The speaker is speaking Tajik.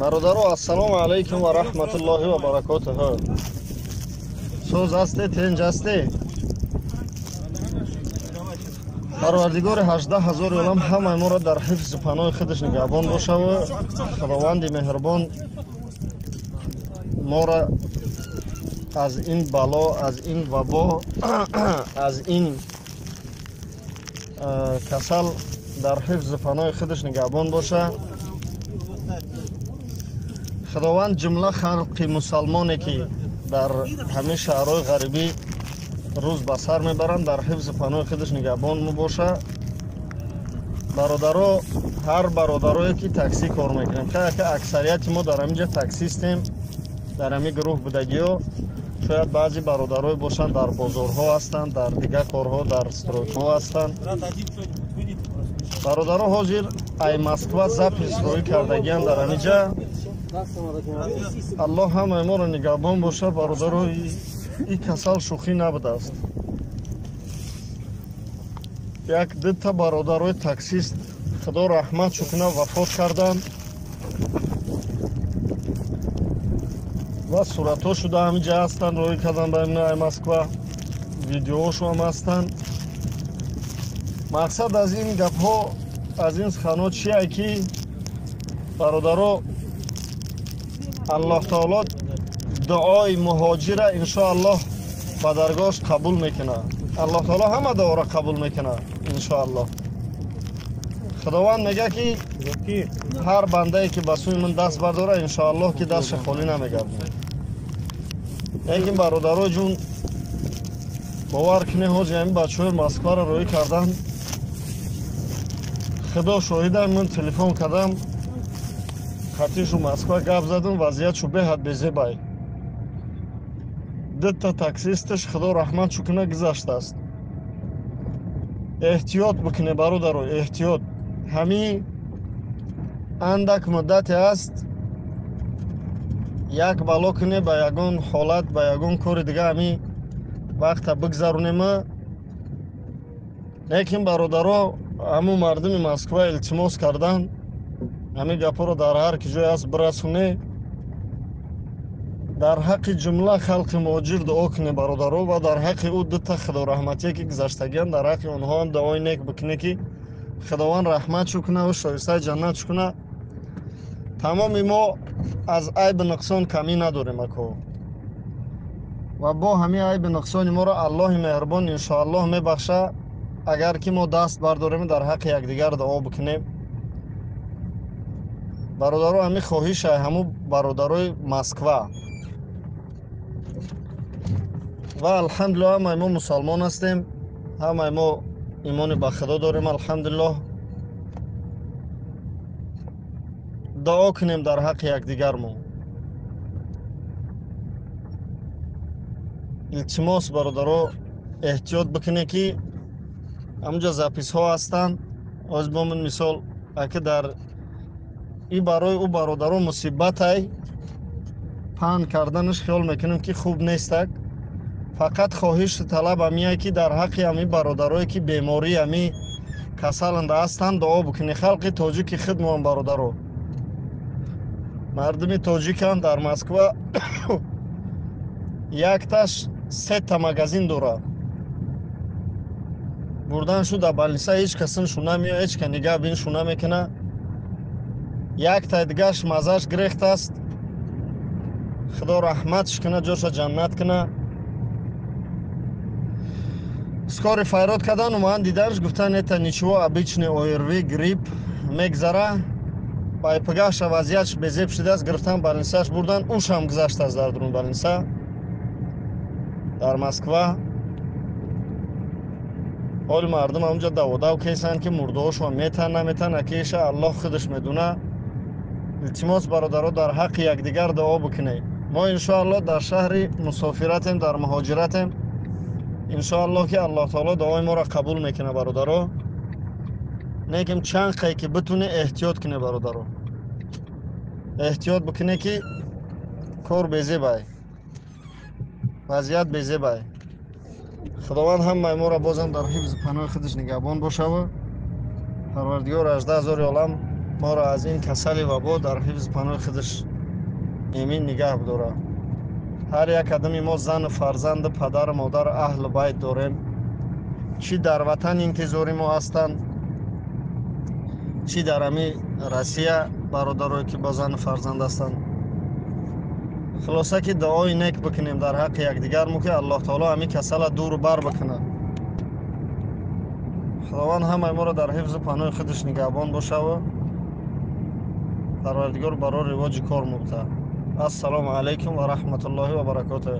Бародаро, ассалому алайкум ва раҳматуллоҳи ва баракотуҳ. Соз ҳасте, тенҷ ҳасте? Парвардигори 18 ҳазори олам ҳамаи моро дар ҳифзи паноҳи худаш нигаҳбон бошаву Худованди меҳрубон моро аз ин бало, аз ин вабо, аз ин касал дар ҳифзи паноҳи худаш нигаҳбон боша. Худованд ҷумла халқи мусалмоне ки дар ҳамин шаҳрҳои ғарибӣ рӯз ба сар мебаранд, дар ҳифзи паноҳи худаш нигаҳбон мебоша. Бародаро, ҳар бародарое ки таксӣ кор мекунем, ки аксарияти мо дар ҳамин ҷа таксистем, дар ҳамин гурӯҳ будагиё, шояд баъзе бародарое бошанд дар бозорҳо ҳастанд, дар дигар корҳо, дар стройкаҳо ҳастанд. Бародаро, ҳозир ай Москва запис роӣ кардагианд дар ҳамин ҷа. Аллоҳ ҳамаи моро нигаҳбон боша. Бародаро, ин касал шӯхӣ набудааст. Як дута бародарои таксист, худо раҳматшу кунад, вафот карданд ва суратҳо шуда ҳамин ҷа ҳастанд, роӣ кардан ба ай Москва, видеоҳошо ҳам ҳастанд. Мақсад аз ин гапҳо, аз ин суханҳо чие ки бародаро, Аллоҳ таоло дуои муҳоҷира иншоаллоҳ ба даргоҳаш қабул мекунад. Аллоҳ таоло ҳама дуоро қабул мекунад иншоаллоҳ. Худованд мегӯяд ки ҳар бандае ки ба сӯи ман даст бардорад, иншоаллоҳ ки дастша холӣ намегардонад. Лекин бародаро ҷун, бовар кунед, ҳозир ҳамин бачаҳои Москваро роӣ кардан, худо шоҳидам, ман телефон кардам, хатишу Москва гап задам, вазъиятшу беҳад безебай. Дута таксисташ, худо раҳматшу кунад, гузаштааст. Эҳтиёт бикунед бародаро, эҳтиёт. Ҳамин андак муддате аст, як бало кунед ба ягон ҳолат, ба ягон кори дига ҳамин вақта бигзаронема. Лекин бародаро, ҳамун мардуми Москва илтимос кардан, ҳамин гапҳоро дар ҳар ки ҷое аст бирасоне. Дар ҳаққи ҷумла халқи муҳоҷир дуо кунед бародаро, ва дар ҳаққи ӯ дута худораҳматие ки гузаштагианд, дар ҳаққи онҳо ҳам дуои нек бикунед ки Худованд раҳматшу кунад ва шоистаи ҷаннатшу кунад. Тамоми мо аз айби нуқсон камӣ надорем ако, ва бо ҳамин айби нуқсони моро Аллоҳи меҳрубон иншоаллоҳ мебахша, агар ки мо даст бардорем дар ҳаққи якдигар дуо бикунем. Бародаро, ҳамин хоҳиша ҳамун бародарои Москва. Ва алҳамдулиллоҳ ҳамаи мо мусалмон ҳастем, ҳамаи мо имони ба Худо дорем, алҳамдулиллоҳ. Дуо кунем дар ҳаққи якдигармо. Илтимос бародаро, эҳтиёт бикунед ки ҳамунҷа записҳо ҳастанд. Ҳозир бо ман мисол, аки дар и барои ӯ бародаро мусибатай паҳн карданаш хиёл мекунем ки хуб нестак. Фақат хоҳишу талаб ҳамие ки дар ҳаққи ҳамин бародарое ки бемории ҳамин касаланда ҳастанд дуо бикунед. Халқи тоҷики худмоам бародаро, мардуми тоҷикам дар Москва якташ сета магазин дорад. Бурдан шу дар балниса, ҳеҷ касиншу намеояд, ҳеҷ ка нигаҳ биншу намекунад. Яктай дигаш маззаш гирехтааст, худо раҳматш кунад, ҷоша ҷаннат кунад. Скорый файрод кардан, уман диданш, гуфтан это ничего, обычный ОРВИ, грипп, мегзара. Байпагаша вазъиятш безеб шудааст, гирифтан балнисаш бурдан, ушам гузаштааст дар дурун балниса дар Москва. Ҳоли мардум ҳамунҷа даводав кесанд ки мурдаҳошон метан наметан, акиша Аллоҳ худаш медуна. Илтимос бародаро, дар ҳаққи якдигар дуо бикунед. Мо иншоаллоҳ дар шаҳри мусофиратем, дар муҳоҷиратем. Иншоаллоҳ ки Аллоҳ таоло дуои моро қабул мекунад бародаро. Лекин чанд қай ки битуне эҳтиёт кунед бародаро, эҳтиёт бикунед ки кор безебай, вазъият безебай. Худованд ҳамаи моро бозам дар ҳифзи паноҳи худаш нигаҳбон бошаву Парвардигор 18 ҳазори олам Моро аз ин касали вабо дар ҳифзи паноҳи худаш эмин нигаҳ бидорад. Ҳар як одами мо зану фарзанду падару модару аҳлу байт дорем. Чӣ дар ватан интизори мо ҳастанд, чӣ дар ами Россия бародарое, ки бо зану фарзанд ҳастанд. Хулоса, ки дуои нек бикунем дар ҳаққи якдигармо, ки Аллоҳ таоло ҳамин касала дуру бар бикунад. Худованд ҳамаи моро дар ҳифзу паноҳи худаш нигаҳбон бошаву Парвардигор барои ривоҷи кор мубта. Ассалому алайкум ва раҳматуллоҳи ва баракотуҳ.